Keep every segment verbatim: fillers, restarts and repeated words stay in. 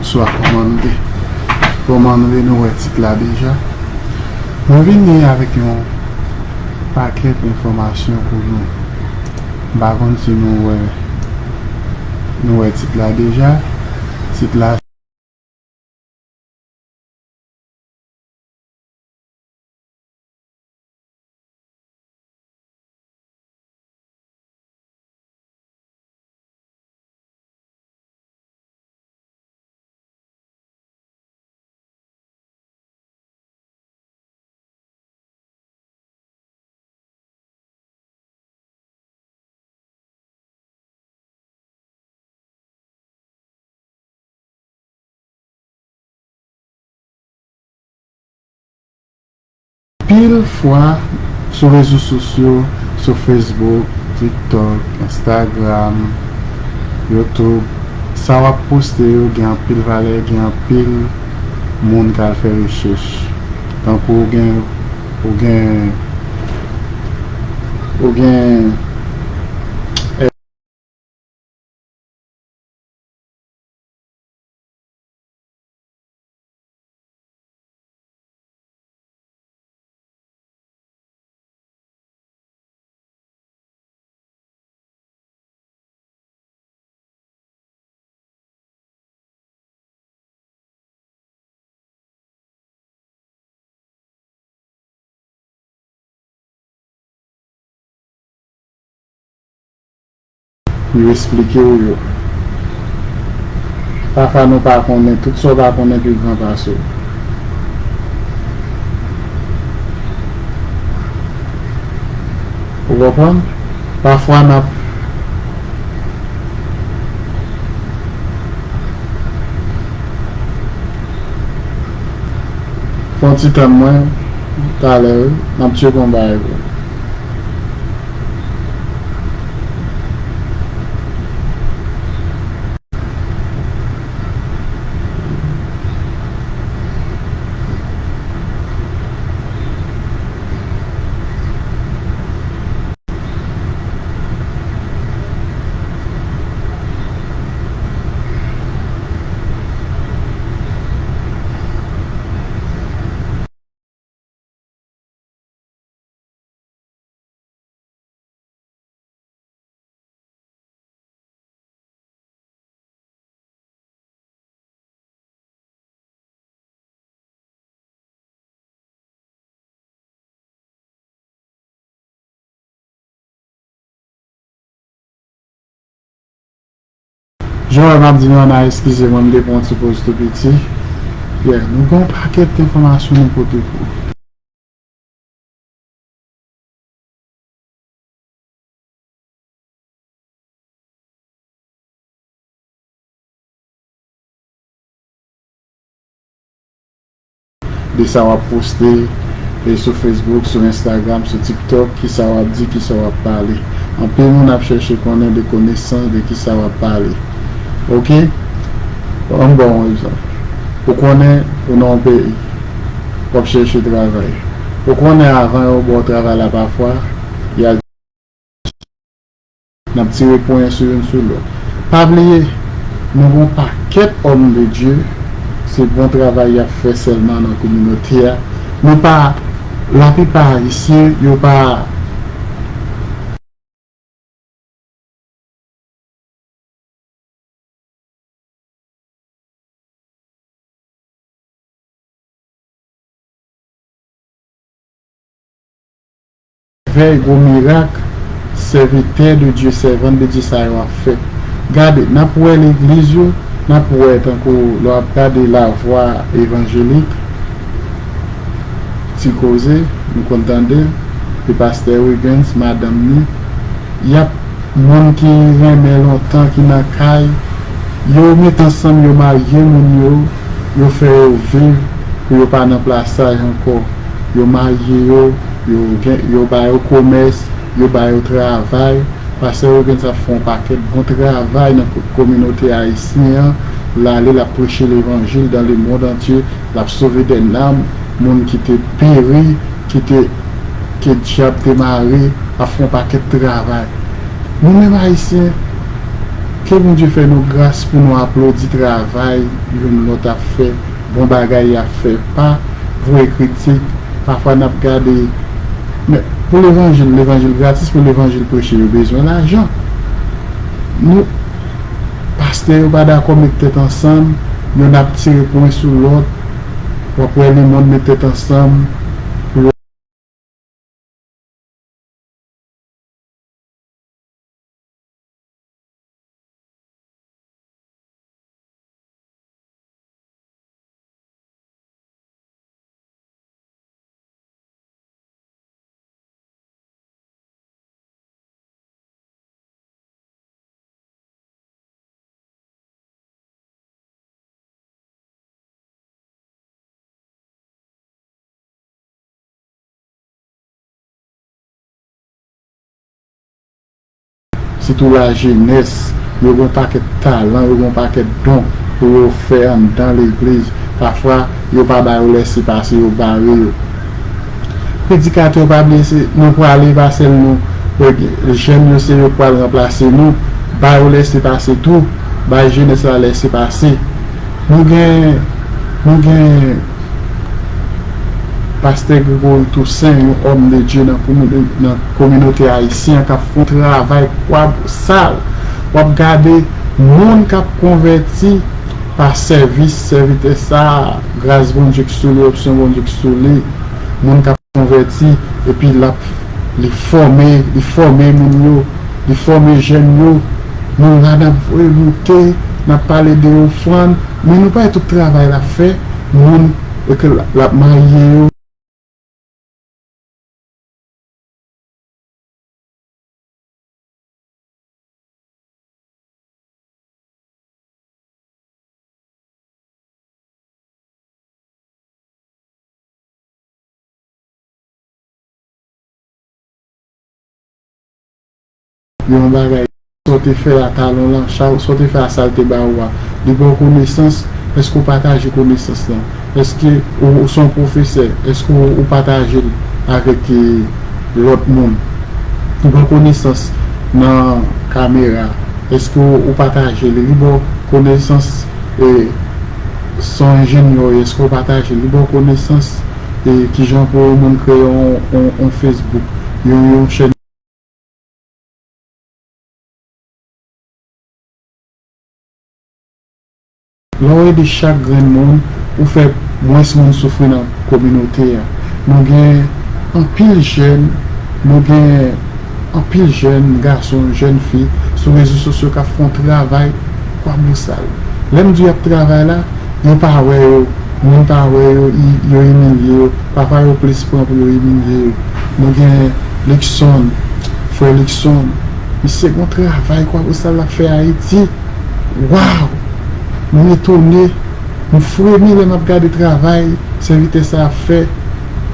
Bonswa, kòman nou ye? Kòman nou ye? Nou wè tit la deja. Mwen vini avèk yon pakèt enfòmasyon pou nou. M pa konn si nou wè, nou wè tit la deja. Tit la Anpil fwa sou rezo sosyo, sou Facebook, TikTok, Instagram, YouTube, sa w ap poste yo gen anpil valè, gen anpil moun k al fè rechèch. Tankou ou gen, ou gen, ou gen Pou yo esplike w yo. Pafwa nou pa konnen, tout sa w pa konnen pi gran pase w. Ou konprann? Pafwa n ap Fè yon ti tann mwen, talè, wi, m ap tcheke yon bagay pou ou. Jan w wè m ap di nou an a eskize mwen, m te pran yon ti poz tou piti. Yeah, nou gen yon pakèt enfòmasyon nou pote pou ou. De sa w ap poste, e sou Facebook, sou Instagram, sou TikTok, kisa w ap di, kisa w ap pale. Anpil moun ap chèche konnen de konesans de kisa w ap pale. Oke? Ban m ba w yon egzanp. Ou konnen ou nan yon peyi, w ap chèche travay. Ou konnen avan yo ba w travay la pafwa, y a N ap tire pwen sou youn sou lòt. Pa bliye, nou gen yon pakèt òm de Dye, se bon travay y ap fè sèlman nan kominote a. Nou pa, laplipa Ayisyen, yo pa Vèy gwo mirak, sèvitè de Dye, sèvant de Dye sa yo ap fè. Gade, n ap wè legliz yo, n ap wè tankou lè w ap gade lavwa evanjelik, Ti Koze, nou konn tande l, de pastè Wiggins, madanm ni, y ap moun ki renmen lontan, ki nan kay, yo met ansanm, yo marye moun yo, yo fè yo viv pou yo pa nan plasaj ankò. Yo marye yo, yo gen, yo ba yo komès, yo ba yo travay. Pastè Wiggins ap fè yon pakèt bon travay nan ko-, kominote ayisyen an. L ale, l ap preche levanjil dans le monde entier. L ap sove dè nanm, moun ki te peri, ki te, ke dyab te mare, ap fè yon pakèt travay. Nou menm Ayisyen, Ke Bondye fè nou gras pou nou aplodi travay youn lòt ap fè, bon bagay y ap fè. Pa voye kritik. Pafwa n ap gade. Men, pou levanjil, levanjil gratis, pou levanjil preche, yo bezwen lajan. Nou, pastè yo pa dakò met tèt ansanm, yonn ap tire pwen sou lòt. W ap wè lemonn met tèt ansanm pou yo Sitou lajenès, yo gen yon pakèt talan, yo gen yon pakèt don pou yo fè anndan legliz. Pafwa, yo pa ba yo lèsepase, yo bare yo. Predikatè, pa bliye, se nou prale, pa sèl nou. Jèn yo, se yo k pral ranplase nou. Ba yo lèsepase tou. Bay jenès la lèsepase. Nou gen, nou gen pastè Gregory Toussaint, yon homme de Dieu nan kominote, nan kominote ayisyen an, k ap fè yon travay kwa bousal. W ap gade moun k ap konvèti pa sèvis sèvitè sa a, gras Bondye k sou li, onksyon Bondye k sou li, moun k ap konvèti, epi l ap, li fòme, li fòme moun yo, li fòme jèn yo. Nou la, n ap voye moute, n ap pale de ofrann, men nou pa wè tout travay l ap fè, moun, e ke l ap marye yo. Yon bagay, sa w te fè a, talon lan, sa w te fè a, sa l te ba ou a, li ba w konesans, èske w pataje konesans lan? Èske ou, ou se yon pwofesè? Èske ou, ou pataje l avèk, e, lòt moun? Ou ba w konesans nan kamera? Èske ou, ou pataje l? Li ba w konesans, e, se yon enjenyè w ye, èske w pataje l? Li ba w konesans, e, kijan pou yon moun kreye yon, yon, yon Facebook, yon, yon chèn. Lè w ede chak grenn moun, ou fè mwens moun soufri nan kominote a. Nou gen anpil jèn, nou gen anpil jèn gason, jèn fi sou rezo sosyo k ap fè yon travay kwa bousal. Lè m di y ap travay la, yo pa wè yo, moun pa wè yo, i- yo imilye yo, pafwa yo plis pran pou yo imilye yo. Nou gen Luckson, frè Luckson, misye gen yon travay kwa bousal l ap fè Ayiti. Waw! M etone, m fremi lè m ap gade travay sèvitè sa ap fè.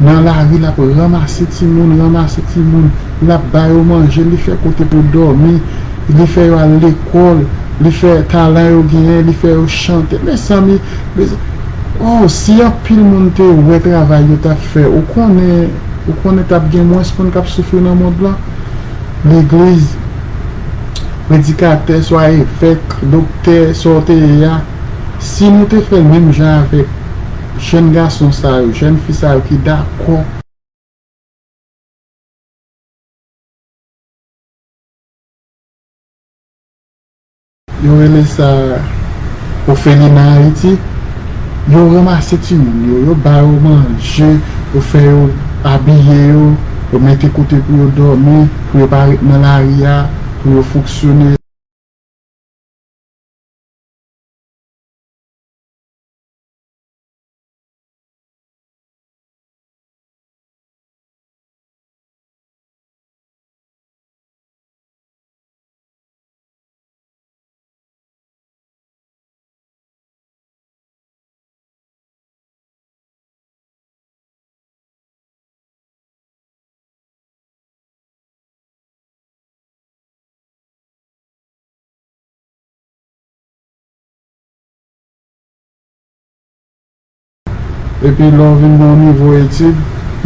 Nan lari, l ap ranmase timoun, ranmase timoun, l ap ba yo manje, li fè kote pou yo dòmi, li fè yo al lekòl, li fè talan yo genyen, li fè yo chante. Mezanmi, mezanmi, oh, si anpil moun te wè travay yo t ap fè, ou konnen, ou konnen t ap gen mwens moun k ap soufri nan mond lan. Legliz, predikatè, swa evèk, doktè, sa w te ye a, si nou te fè l menm jan avèk jèn gason sa yo, jèn fi sa yo ki dakò, yo rele sa ofelina Ayiti, yo ranmase timoun yo, yo ba yo manje, yo fè yo abiye yo, yo mete kote pou yo dòmi, pou yo pa ret nan lari a, pou yo fonksyone. Epi lè w vin nan yon nivo etid,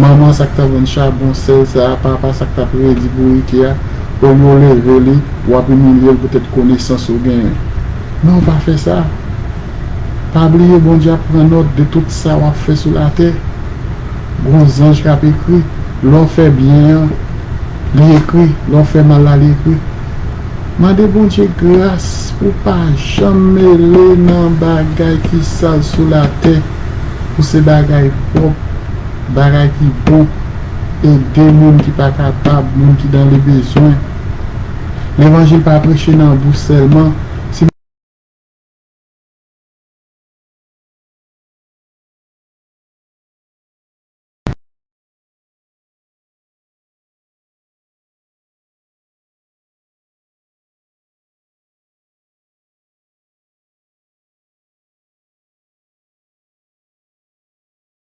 manman sa k t ap vann chabon, sèl sa a, papa sa k t ap redi bourike a, Olye w leve li, w ap imilye l poutèt konesans ou genyen. Non, pa fè sa. Pa bliye Bondye ap pran nòt de tout sa w ap fè sou latè. Gon zanj k ap ekri. Lè w fè byen an, li ekri. Lè w fè mal la, li ekri. Mande Bondye gras pou w pa janm mele nan bagay ki sal sou latè. Pou se bagay pwòp, bagay ki bon. Ede moun ki pa kapab, moun ki dans le besoin. Levanjil pa preche nan bouch sèlman. Si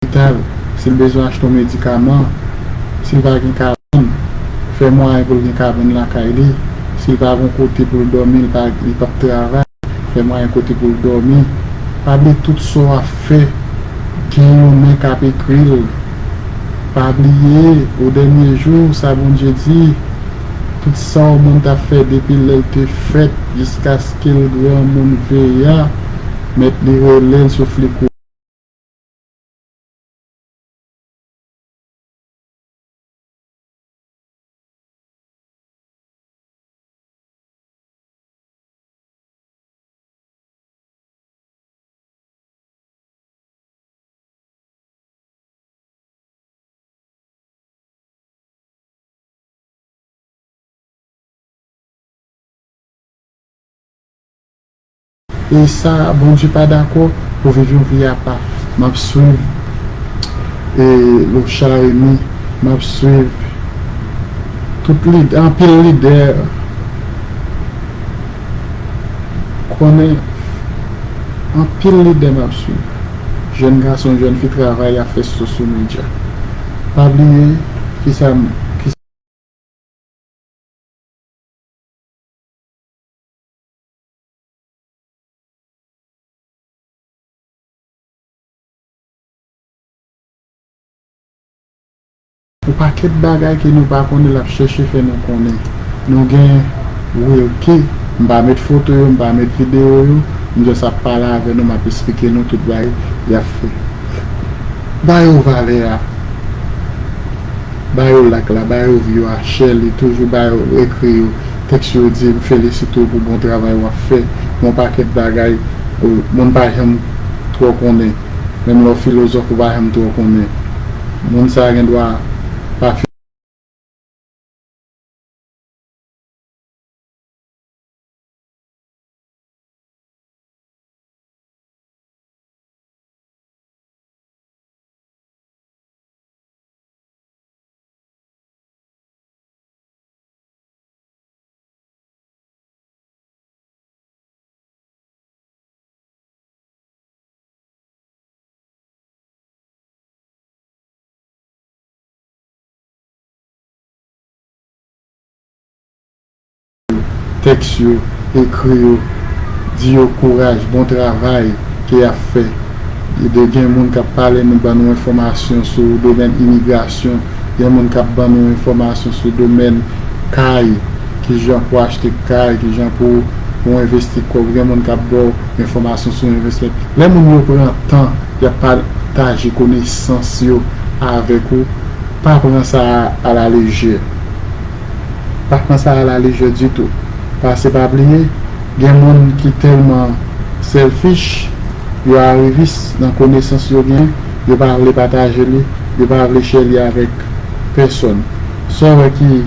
lopital, si l bezwen achte yon medikaman, si l pa gen kabann, fè mwayen pou l gen kabann lakay li. Si l pa gen yon kote pou l dòmi, li pa, li p ap travay, fè mwayen kote pou l dòmi. Pa bliye tout sa w ap fè, gen yon men k ap ekri l. Pa bliye, o dènye jou, sa Bondye di, tout sa yon moun t ap fè depi lè l te fèt jiskaske l granmoun veye a, mèt li rele l sou flik ou. E sa, Bondye pa dakò pou viv yon vi apa. M ap swiv, e, Locha Remy, m ap swiv tout lid-, anpil lidè. Konnen anpil lidè m ap swiv. Jèn gason, jèn fi travay, y ap fè social media. Pa bliye, kisa, kisa Yon pakèt bagay ke nou pa konnen, l ap chèche fè nou konnen. Nou gen Wilky, m pa met foto yo, m pa met videyo yo, m just ap pale avè nou, m ap esplike nou tout bagay y ap fè. Ba yo valè a, ba yo like la, ba yo view a, share li, toujou ba yo, ekri yo, tèks yo, di m felisite w pou bon travay w ap fè. Yon pakèt bagay, ou, moun pa janm twò konnen. Menm lè w filozòf, ou pa janm twò konnen. Moun sa a gen dwa pa fin. Tèks yo, ekri yo, di yo kouraj, bon travay ke y ap fè. E de gen moun k ap pale nou, ban nou enfòmasyon sou domèn imigrasyon, gen moun k ap ban nou enfòmasyon sou domèn kay, kijan pou achte kay, kijan pou, pou envesti kòb, gen moun k ap ba w enfòmasyon sou envestimèn. Lè moun yo pran tan, y ap pataje konesans yo avèk ou, pa pran sa a la lejè. Pa pran sa a la lejè ditou. Paske pa bliye, gen moun ki tèlman selfish, yo arivis nan konesans yo gen, yo pa vle pataje li, yo pa vle share li avèk pèsòn. Sa w wè ki,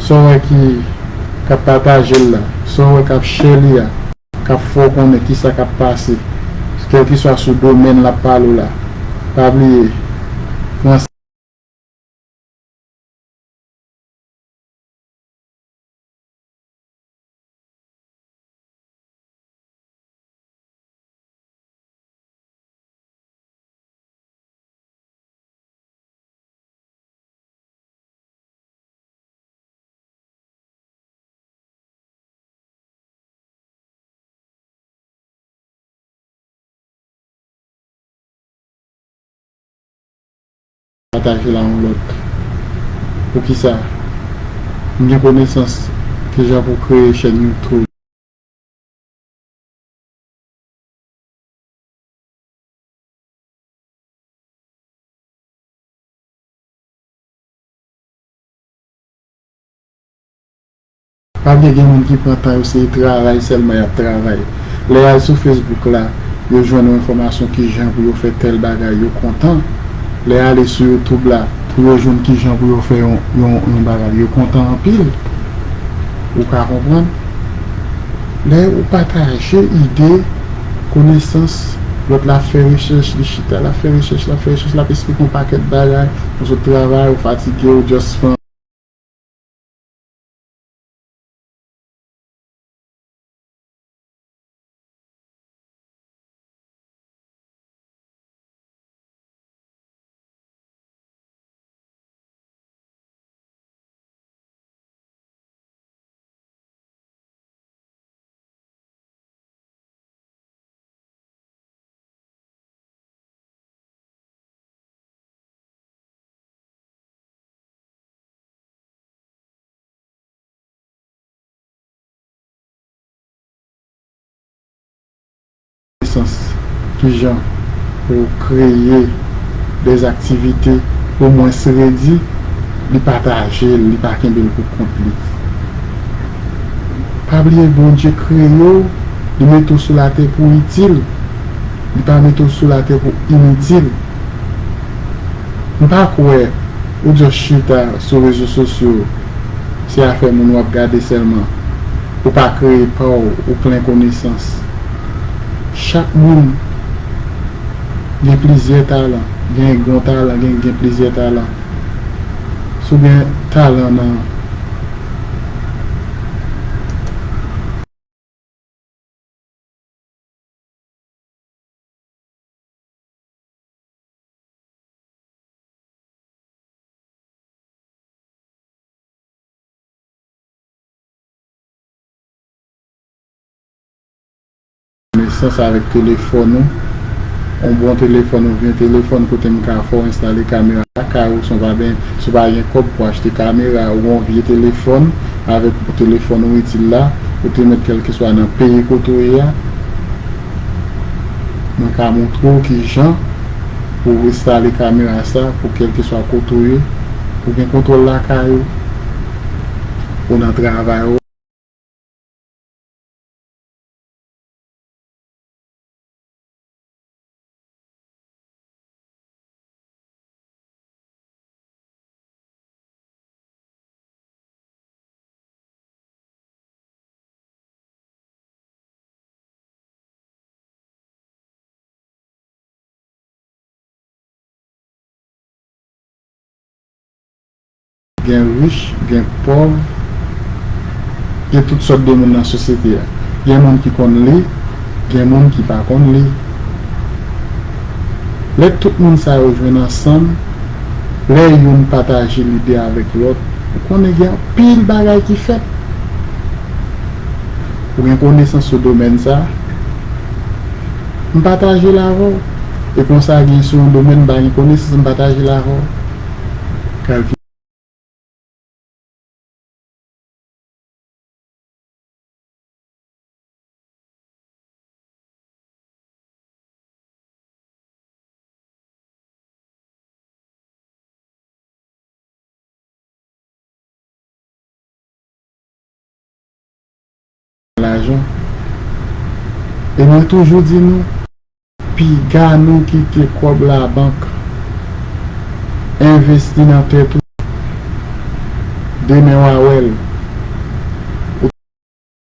sa w wè ki k ap pataje l la, sa w wè k ap share li a, k ap fè w konnen kisa k ap pase, kèlkeswa sou domèn l ap pale w la. Pa bliye, pran Pataje l a yon lòt. Poukisa? M gen konesans kijan pou kreye chèn YouTube. Pa byen gen moun ki pran tan yo se travay sèlman y ap travay. Lè y al sou Facebook la, yo jwenn yon enfòmasyon kijan pou yo fè tèl bagay, yo kontan. Lè y ale sou YouTube la, pou yo jwenn kijan pou yo fè yon, yon, yon bagay, yo kontan anpil. Ou ka konprann? Lè ou pataje ide, konesans, lòt la fè rechèch, li chita, la fè rechèch, la fè rechèch, la esplike yon pakèt bagay, ou sot travay, ou fatige, ou just fan. Konesans, kijan pou kreye de aktivite omwens redi, li pataje l, li pa kenbe l pou kont li. Pa bliye Bondye kreye w, li mete w sou latè pou w itil, li pa mete w sou latè pou w initil. M pa kwè ou just chita sou rezo sosyo, se afè moun w ap gade sèlman. Ou pa kreye pa w, ou plen konesans. Chak moun gen plizyè talan, gen yon talan, gen, gen plizyè talan. Si w gen talan nan konesans avèk telefòn ou, yon bon telefòn oubyen telefòn kote m ka fè w enstale kamera lakay ou, si w pa ben, si w pa gen kòb pou achte kamera, ou gen yon vye telefòn avèk telefòn ou itil la, ou te mèt kèlkeswa nan peyi kote w ye a, mwen ka montre w kijan pou w enstale kamera sa pou kèlkeswa kote w ye, ou gen kontwòl lakay ou, ou nan travay ou. Gen rich, gen pòv, gen tout sòt de moun nan sosyete a. Gen moun ki konn li, gen moun ki pa konn li. Lè tout moun sa yo jwenn ansanm, lè youn pataje lide avèk lòt, ou konnen gen anpil bagay ki fèt. Ou gen konesans sou domèn sa, m pataje l avè w. E konsa gen sou yon domèn m pa gen konesans, m pataje l avè w. Kal Lajan. E mwen toujou di nou, piga nou kite kòb labank, envesti nan tèt ou. Demen w a wè l.